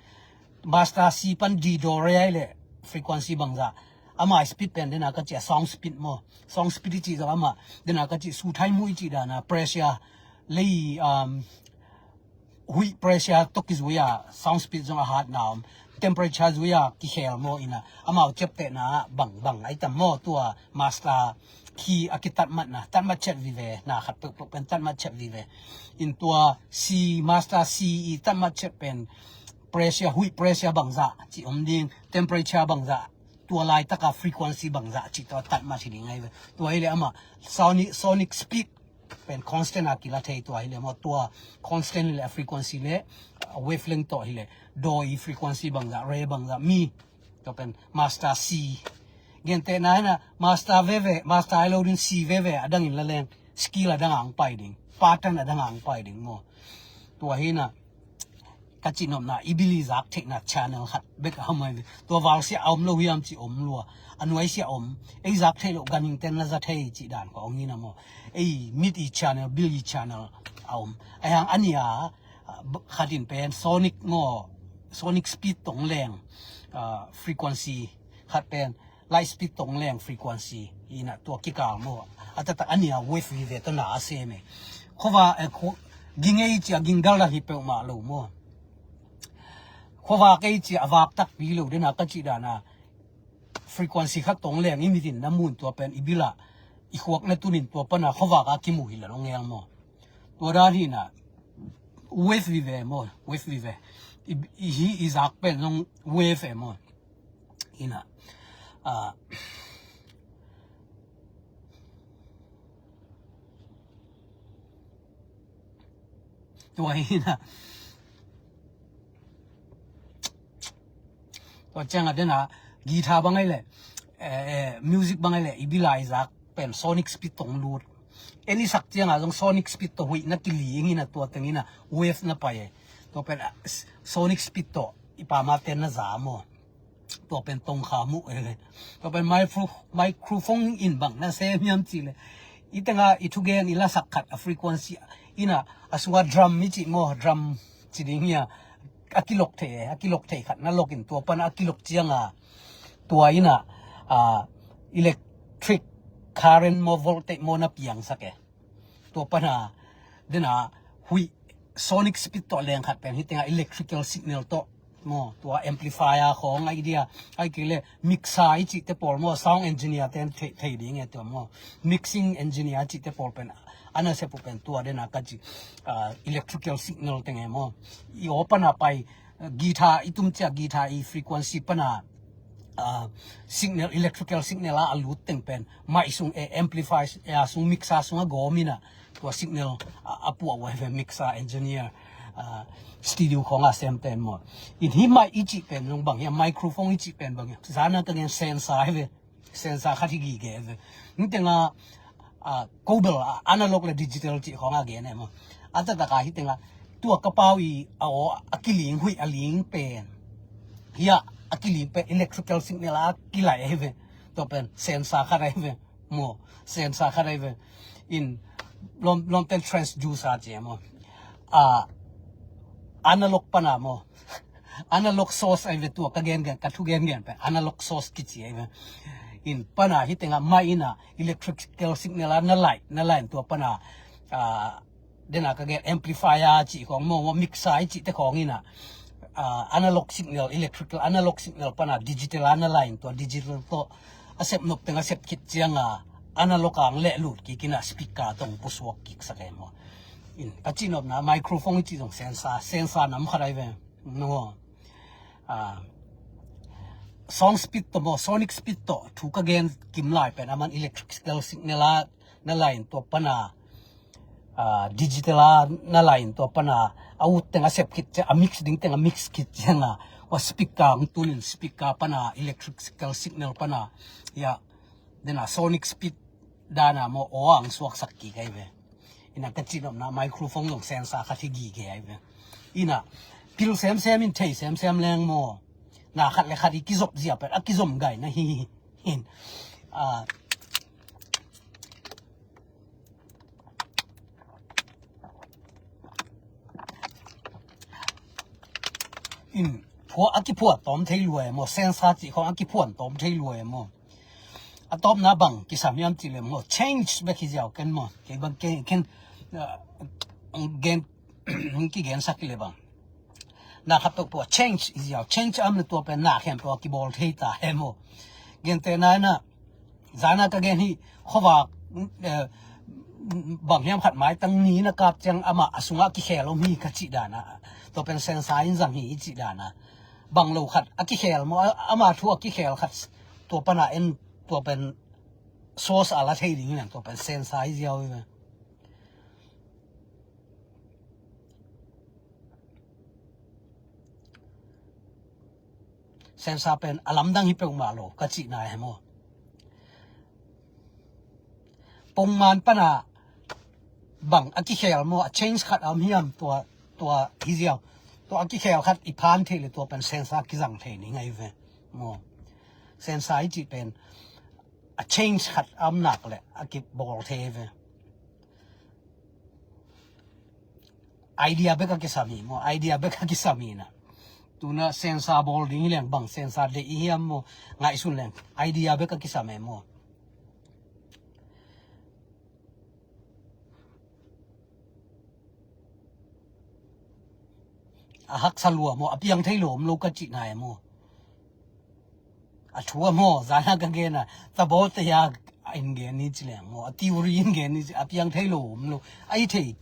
Master C pan D do re ai le frequency bangzah. Ama speed pen dena ka cih a sound speed maw. Sound speed i cih zong ama dena ka cih su thai mu i cih dana pressure lei, um, huih pressure tawh kizui a sound speed zong a hatna om. Temperature zui a kikhel maw ina. Amau ciaptehna bang bang ai tam maw tua master key a kitatmatna. Tatmat chet vive na khat peuhpeuh pen tatmat chet vive. In tua C, master C i tatmat chet pen pressure, huih pressure bangzah ci om ding, temperature bangzah, tua laitaka frequency bangzah ci tua tatmat hi ding ai ve. Tua hi le ama sonic, sonic speed pen constant a kila thei tua hi le maw, tua constant hi le a frequency le a wavelength tawh hi le do i frequency bangzah, re bangzah mi. Tua pen master C. Gentehna hena master veve, master ai lo din C veve, a dangin la leng scale a dang ang pai ding, pattern a dang ang pai ding maw. Tua hina ka cihnopna i bili zak theihna channel khat bek a hamai ve. Tua val sia a om lo hiam ci om lua. A nuai sia om. Ei zak theih lo ganhing ten na za thei ci dan ka ong hina maw. Ei mit i channel, bili channel a om. Ai hang a nia, khatin pen sonic maw, sonic speed tong leng, ah, frequency khat pen light speed tong leng frequency ina tua kikal maw. A taktak a nia wave vive tawh na a sem e. Khuava, eh, khu, ging ei cia ging dal dal hi peuhmah lo maw. Khuava kei cia a vak takpi lo dena ka cih dana frequency khat tong leng i mitin na mun tua pen i bila i khuak na tunin tua pana khuava ka kimu hi la long eng maw. Tua dan hina wave vive maw, wave vive. I, i hi i zak pen long wave e maw. Ina. Ah. Tua ina. Tua cianga dena guitar bang ai le, eh, eh, music bang ai le, i bilai zak pen sonic speed tong lut. Eni sak cianga zong sonic speed to huih na kili ingina tua tengina wave na pai e. Tua pen, ah, s-, sonic speed to i pama ten na za maw. Tua pen tongkha muh e le. Tua pen micro-, microphone in bang na sem hiam ci le. I tenga i thugen i lasak khat a frequency ina a sunga drum mi ci maw, drum ci ding hia. A kilok thei e, a kilok thei khat na lok in tua pana a kilok cianga. Tua ina, ah, electric current maw voltage maw na piangsak e. Tua pana dena huih sonic speed tawh leng khat pen hi tenga electrical signal tawh maw, tua amplifier khawng ai dia, ai kei le mixer i cihte pawl maw, sound engineer ten thei, thei ding e tua maw, mixing engineer cihte pawl pen a nasep uh pen tua dena ka ci, ah, electrical signal teng e maw. I aw pana pai, ah, guitar i tum cia guitar i frequency pana ah, signal, electrical signal a, a lut teng pen mic sung, eh, amplifier, eh, a sung mixer sung a gawm ina tua signal a, a puah uh ai ve mixer engineer, ah, studio khawng a sem ten maw. In hi mic i cih pen zong bang hia, microphone i cih pen bang hia, zana ka gen sensor ai ve. Sensor khat hi gige ai ve. Ni tenga, ah, codel, ah, analog le digital cih khawng a gen e maw. A taktak a hi tenga tua ka pau i a aw a kiling huih a ling pen. Hia a kiling pen electrical signal a kilai ai ve. Tua pen sensor khat ai ve. Maw, sensor khat ai ve. In lom, lom ten transducer ci e maw. Ah, analog pana maw. Analog source ai ve tua ka gen gen, ka thu gen gen pen analog source kici ai ve. In pana hi tenga mic ina electrical signal a na lai, na lai tua pana, ah, dena ka gen amplifier cih khawng maw, maw mixer i cihte khawng ina, ah, analog signal, electrical analog signal pana digital a na lai tua digital tawh a sep nop teng a sep khit cianga analog ang leh lut kik ina speaker tong pusuak kik sak e maw. In ka cihnopna microphone i cih zong sensor, sensor nam khat ai ve. No. Ah, sound speed to maw, sonic speed to thu ka gen kim lai pen aman electrical signal a na lai in tua pana, ah, digital a na lai in tua pana a ut teng a sep khit cia, a mix ding teng a mix khit cianga ua speaker ang tunin speaker pana electrical signal pana ia Dena sonic speed dana maw, aw ang suaksak kik ahi ve. Ina ka cihnopna microphone zong sensor khat hi gige ahi ve. Ina pil semsem in thei semsem leng maw, na khat le khat i kizop zia pen a kizom gai na hi. Hin a in phuah a kiphuah tawm thei lua e maw, sensor cih khong a kiphuan tawm thei lua e maw. A tawpna bang kisam hiam cih le maw, change bek hi ziau ken maw. Kei bang kei ken gen kigensak le bang na khat peuhpeuh a change hi ziau, change am le tua pen na khempeuh a kibawl thei ta he maw. Gentehna ina zana ka gen hi, khuavak bang hiam khat maitang ni na kap ciang amah a sungah a kikhel om hi ka cih dana, tua pen sensor in zang hi i cih dana. Bang lo khat a kikhel maw, ama thu a kikhel khat tua pana en, tua pen source a la thei ding leng tua pen sensor hi ziau hi ve. Sensor pen a lamdang hi peuhmah lo ka cihna he maw. Pongman pana bang a kikhel maw, a change khat a om hiam, tua tua hi ziau. Tua a kikhel khat i phan thei le tua pen sensor kizang thei ni ngai ve maw. Sensor i cih pen a change khat a om nak le a kibawl thei ve. Idea bek a kisam hi maw, idea bek a kisam hi na. Tuna sensor bawl ding hi leng bang sensor deih i hiam maw, ngaihsun leng idea bek a kisam e maw. A haksa lua maw, a piang thei lo om lo ka cihna e maw. A thu a maw, zana ka gena tabaw taya in gen ni ci leng maw, a theory in gen ni ci, a piang thei lo om lo. A i thei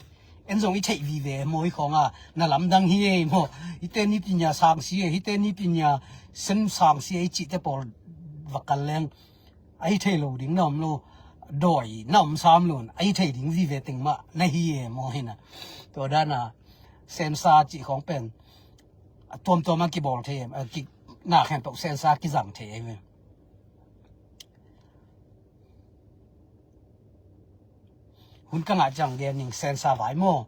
en zong i theih vive maw, i khawnga na lamdang hi e maw. Hite ni pinya sang si e, hite ni pinya sem sang si e i cihte pawl vakal leng a hi thei lo ding na om lo. Dawi na om sam lo, a hi thei ding vive teng mah na hi e maw hina. Tua dana sensor cih khawng pen a tuamtuam a kibawl thei em, a ki, na khempeuh sensor kizang thei em. Hun ka ngah ciang gen ning sensor vai maw,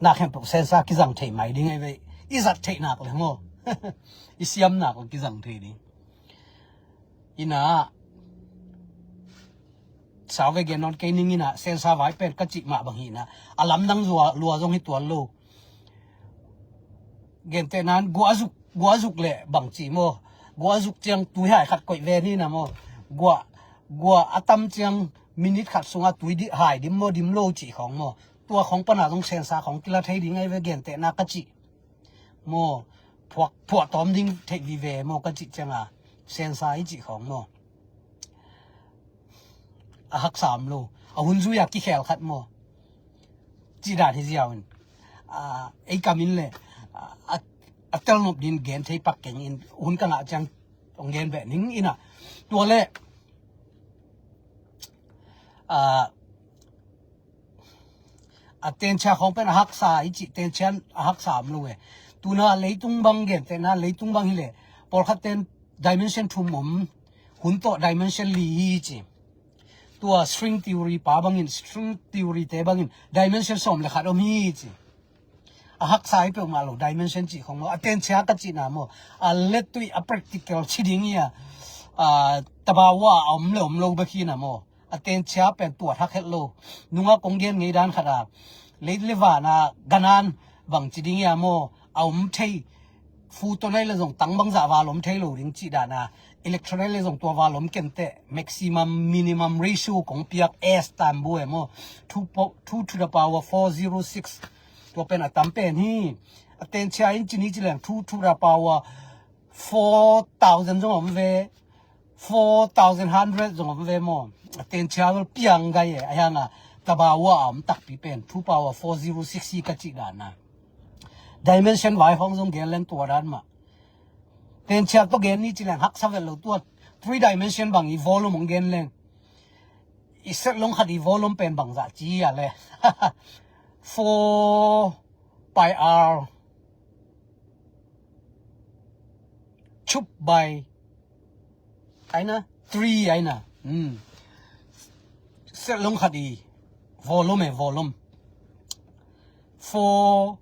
na khempeuh sensor kizang thei mai ding ei ve. I zat theih nak le maw, i siam nak le kizang thei ding. Ina sau ve gen nawn kei ning ina, sensor vai pen ka cih mah bang hi ina, a lamdang zua lua zong hi tuan lo. Gentehna in guah a zuk, guah a zuk le bang ci maw, guah a zuk ciang tui hai khat koih ve ni na maw, guah, guah a tam ciang minute khat sungah tui di hai dim maw, dim lo cih khawng maw. Tua khawng pana zong sensor khawng kila thei ding ei ve, gentehna ka cih maw. Phuak, phuak tawm ding theih vive maw ka cih cianga sensor i cih khawng maw. A haksa om lo, a hun zui a kikhel khat maw. Cih dan hi ziau in, a, ei kam in le, a, a, a telnop din gen thei pak keng in, hun ka ngah ciang hong gen beh ning ina. Tua le, a, a tenchia khawng pen a haksa i cih, tenchia a haksa om lo e. Tuna leitung bang gentehna, leitung bang hi le pawlkhat ten dimension thum om, hun tawh dimension li hi ci. Tua string theory pa bangin, string theory te bangin dimension sawm le khat om hi ci. A haksa hi peuhmah lo dimension cih khawng maw. A tenchia ka cihna maw, a lettui a practical ci ding hi a, a, tabawa a om le om lo bek hi na maw. A tenchia pen tuat hak het lo. Nunga kong gen ngei dan khat a, lei le vana ganan bang ci ding hi a maw, a om thei. Photon ei le zong tang bangzah val om thei lo ding cih dana, electron ei le zong tua val om kenteh, maximum minimum ratio kong piak S tam bu e maw, two po-, two to the power four zero six. Tua pen a tam pen hi. A tenchia in ci ni ci leng two to the power four thousand zong om ve, four thousand hundred zong om ve maw. A tenchia vel piang gai e, a hianga tabawa a om takpi pen two power four zero six hi ka cih dana. Dimension vai hong zong gen leng tua dan mah. Tenchia tawh gen ni ci leng haksa vet lo, tua three dimension bang i volume hong gen leng. I set long khat i volume pen bangzah ci a le. Four pi r cube by aina three aina. Hmm. Set long khat i volume e, volume. Four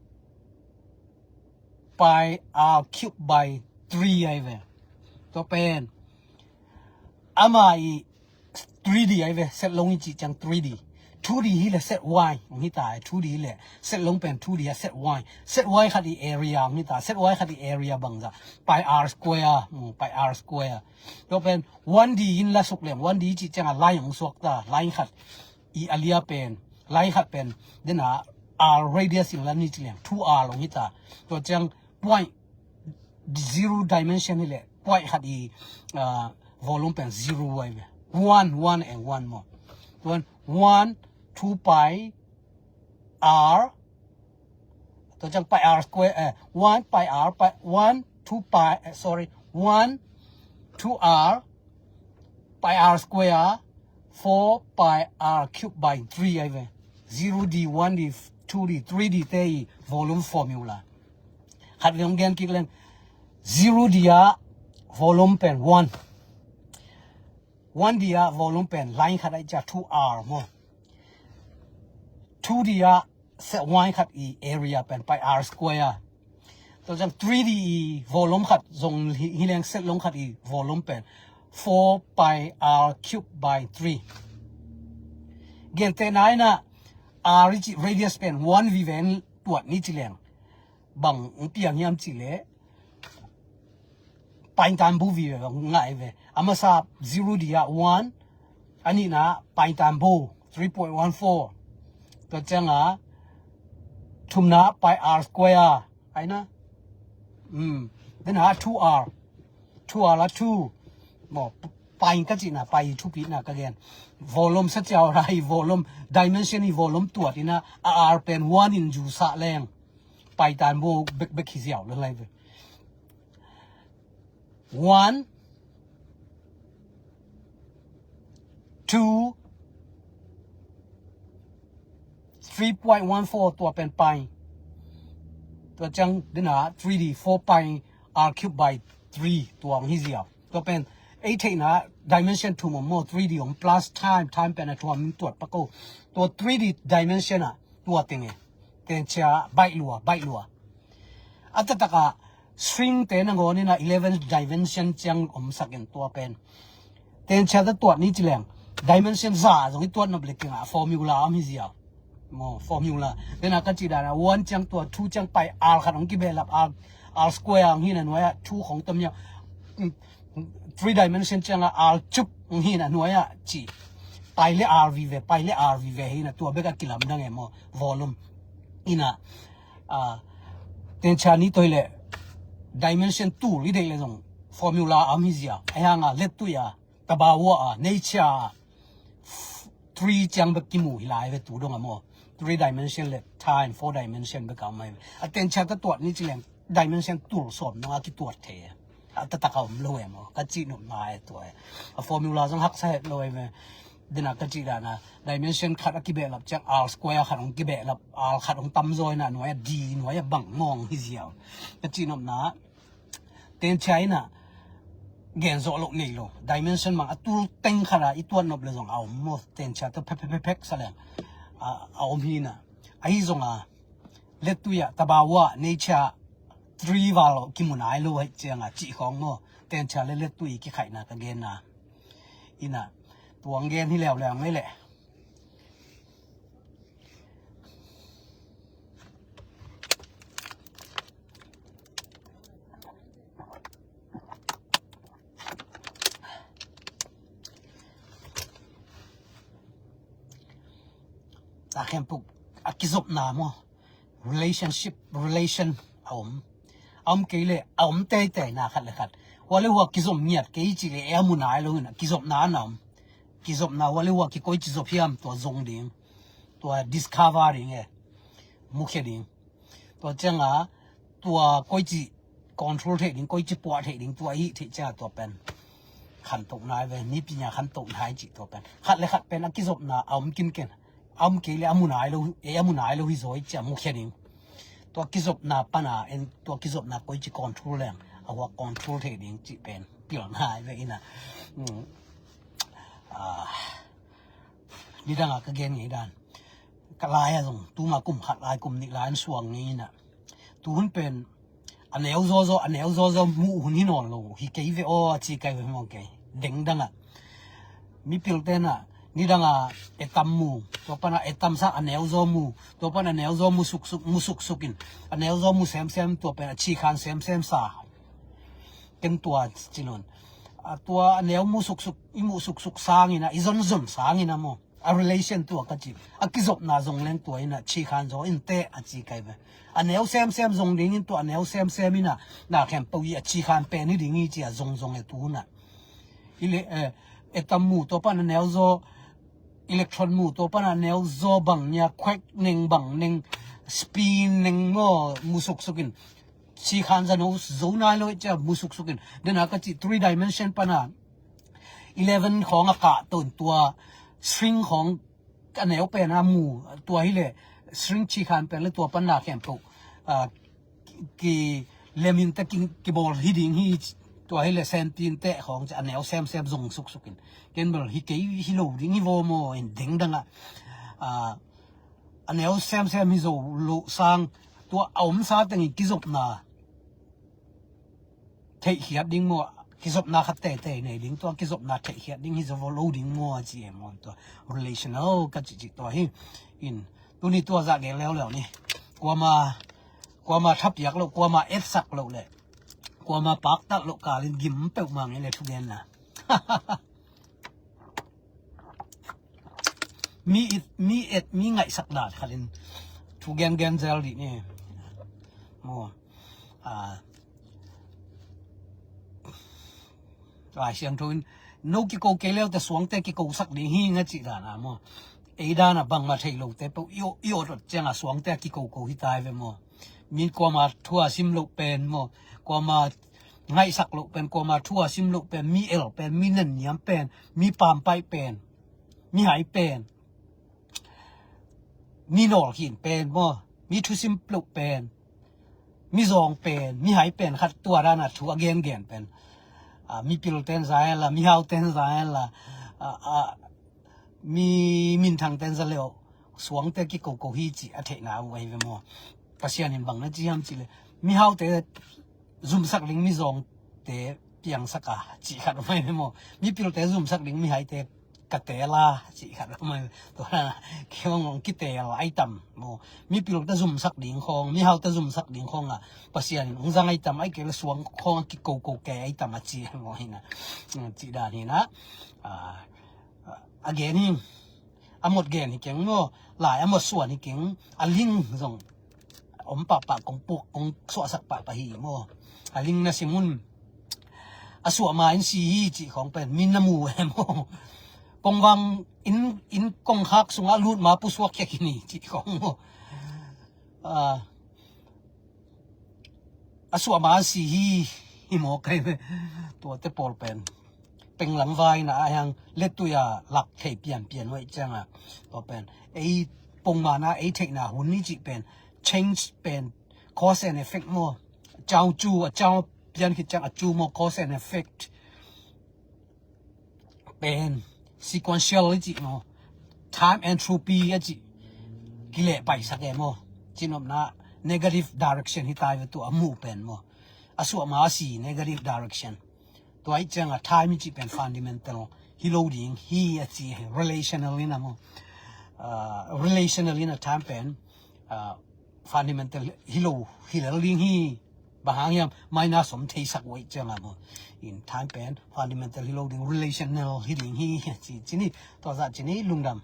pi r cube by three ai ve. Tua pen ama i three D ai ve, set long i cih ciang three D. Two D hi le set Y hong hi ta, two D hi le set long pen two D a set Y. Set Y khat i area hong hi ta, set Y khat i area bangza pi r square, mm, pi r square. Tua pen one D in la suk leng, one D i cih ciang a line hong suak ta, line khat i a lia pen, line khat pen, dena R radius in la ni ci leng, two R hong hi ta. Tua ciang point zero dimension hi le, point khat i, ah, volume pen zero ai ve. One, one and one maw. Tua one, two pi r, tua ciang pi r square, eh, one pi r, pi, one, two pi, eh, sorry, one, two r, pi r square, four pi r cube by three ai ve. Zero D, one D, two D, three D te i volume formula. Khat ve hong gen kik leng, zero D a volume pen one. One D a volume pen line khat ai cia two R maw. Two D a set Y khat i area pen pi r square. Tua ciang three D i volume khat zong hi, hi leng set long khat i volume pen four pi r cube by three. Gentehna in a R i cih radius pen one vive in tuat ni ci leng bang hong piang hiam cih leh pi tan bu vive bang hong ngai ve. A masa zero D a one, a nihna pi tan bu three point one four. Tua ciang a thumna pi r square ai na. Hmm. Dena two R. Two R la two. Maw, pi ka cihna, pi thupitna ka gen. Volume sa ciau ra i volume, dimension i volume tuat ina, a R pen one in zu sa leng pi tan bu bekbek hi ziau le lai ve. One, two, three point one four tua pen pi. Tua ciang dena three D four pi r cube by three tua hi ziau. Tua pen ei theihna dimension thum om maw, three D om plus time, time pen a thum tuat pa ko. Tua three D dimension a tua teng e. Tenchia baih lua, baih lua. A taktak a string te nangawn ina eleven dimension ciang om sak in tua pen. Tenchia ta tuat ni ci leng dimension za zong i tuat nop le kinga formula om hi ziau. Maw, formula. Dena ka cih dana one ciang tua, two ciang pi r khat hong kibehlap, r, r square hong hina nuai a, two khong tam nia. Mm, three dimension ciang a r cube hong hina nuai a ci. Pi le r vive, pi le r vive hina tua bek a kilamdang e maw, volume. Ina, ah, tenchia ni toi le dimension two i deih le zong formula om hi ziau. Ai hanga let tui a, tabawa a, nature a, three ciang bek kimu hi lai ve tu dong a maw. Three dimension le time, four dimension bek a om ai ve. A tenchia ta tuat ni ci leng dimension tul sawm nong a kituat thei. A taktak a om lo e maw. Ka cih nopna e tua e. A formula zong haksa het lo e ve. Dena ka cih dana dimension khat a kibehlap ciang r square khat hong kibehlap, r khat hong tamzaw ina nuai a d nuai a bang mawng hi ziau. Ka cih nopna tenchia ina gen zawh loh nei lo. Dimension mang a tul teng khat a i tuat nop le zong a om maw. Tenchia ta phek phek phek phek sa leng a, a om hi ina. Ahi zong a let tui a tabawa nature three val kimu nai lo hai ciang a cih khong maw. Tenchia le let tui kikhaihna ka genna. Ina tuang gen hi leuleu ngei le. Ta khempuk a kizopna maw. Relationship, relation a om. A om kei le a om teitei na khat le khat. Hua le hua kizom ngiat kei ci le e a mu nai lo hina kizopna na om. Kizopna hua le hua kikoi ci zop hiam tua zong ding. Tua discover ding e. Mukhia ding. Tua cianga tua koici control theih ding, koici puah theih ding, tua i hih theih cia tua pen khantohna ai ve, nipi nia khantohna ai cih tua pen khat le khat pen a kizopna a om kinken. A om kei le a mu nai lo, e a mu nai lo hi zaw i cia mukhia ding. Tua kizopna pana en tua kizopna koici control leng a huak control theih ding cih pen pilna ai ve ina. Mm. Ah, nidanga ka gen ngei dan, ka lai a zong tuma kum khat lai kum nih lai an suang ngei ina, tuhun pen a neu zawzaw a neu zawzaw muh hun hi nawn lo hi kei ve aw a ci kai ve mawng kei. Dengdanga mipil tena nidanga etam mu, tua pana etam sa a neu zaw mu, tua pana a neu zaw mu suksuk, mu suksukin a neu zaw mu semsem, tua pen a cikhan semsem sa. Ken tua cinon a tua a neu mu suksuk, i mu suksuk sangina, i zonzon sangina maw, a relation tua ka ci, a kizopna zong leng tua ina cikhan zaw in teh a ci kai ve. A neu semsem zong dingin tua a neu semsem ina na khempeuh i a cikhan pen hi ding hi ci a zongzong e tuhuna. I le, eh, etam mu tua pana neu zaw, electron mu tua pana neu zaw bang nia, quake neng bang neng, spin neng maw, mu suksukin cikhan zano zo nai lo i cia mu suksukin. Dena ka ci three dimension pana eleven khawng a kah ton tua string khawng a neu pen a mu, tua hi le string cikhan pen le tua pan na khempeuh, ah, ki, ki lemin te ki, kibawl hi ding hi. Tua hi le sentin te khawng a neu semsem zong suksukin. Ken bel hi kei hi lo ding hi vaw maw in dengdanga, ah, a neu semsem hi zo lo sang tua a omsa tengin kizopna theihkhiat ding maw, kizopna khat teitei nei ding, tua kizopna theihkhiat ding hi zo lo ding maw a ci e maw, tua relational ka cicih tua hi. In tuni tua zah gen leuleu ni. Kuama, kuama thapiak loh, kuama etsak loh le kuama paktat loh kalin gim peuhmah ngei le thugenna. Mi it, mi et, mi ngaihsak dan khalin thugen gen zel dih ni. Maw, ah, Lai Siangtho in no kiko kei leute suangte kikosak ding hi nga cih dana maw. Ei dana bangma thei lote peuh i ot, i ot ot cianga suangte a kikoko hi tai ve maw. Min kuama thu a sim loh pen maw, kuama ngaihsak loh pen, kuama thu a sim loh pen, mi el pen, mi nenniam pen, mi pampaih pen, mi hai pen, mi nawlkhin pen maw, mi thusim loh pen, mi zawng pen, mi hai pen khat tua dana thu a gengen pen, ah, mi pilten za en la, mi hauten za en la, ah, ah, mi minthangten za leo suangte kikoko hi cih a theihna uh ahi ve maw. Pasian in bang na ci hiam cih le mi haute zumsak ding mi zawngte piangsak a cih khat om ahi ve maw. Mi pilte zumsak ding mi haite ka teel a cih khat om ahi ve. Tua na kei hong hong kiteel ai tam maw. Mi pilte zumsak ding khawng, mi haute zumsak ding khawng a Pasian in hong zang ai tam, ai kei le suang khawng a kikoko ke ai tam a ci maw hi na. Cih dan hi na. Ah, a gen hi, a mot gen hi keng maw, lai a mot suan hi keng, a ling zong om pahpah, kong puk, kong suahsak pahpah hi maw. A ling na sim un, a suah ma in si hi cih khawng pen min na mu e maw. Kongvang in, in kongkhak sungah lut ma pusuak khia khin hi cih khawng maw. Ah, a suah ma a si hi, hi maw kai ve. Tuate pawl pen penglang vaina a hiang letui a lak thei pianpian uh aih cianga, tua pen ei pongmana ei theihna hun ni cih pen change pen cause and effect maw. Cau cu a cau pian khit ciang a cu maw, cause and effect pen sequential i cih maw, time entropy a cih kileh paisak e maw. Cinopna negative direction hi tai ve tua a muh pen maw. A suah ma a si negative direction. Tua i cianga time i cih pen fundamental hi lo ding hi a ci, relational ina maw. Ah, relational ina time pen, ah, fundamental hi lo hi lel ding hi. Bang hang hiam, minus om theisak uh aih cianga maw. In time pen fundamental hi lo ding, relational hi ding hi ci, ci ni. Tua zah ci ni, lungdam.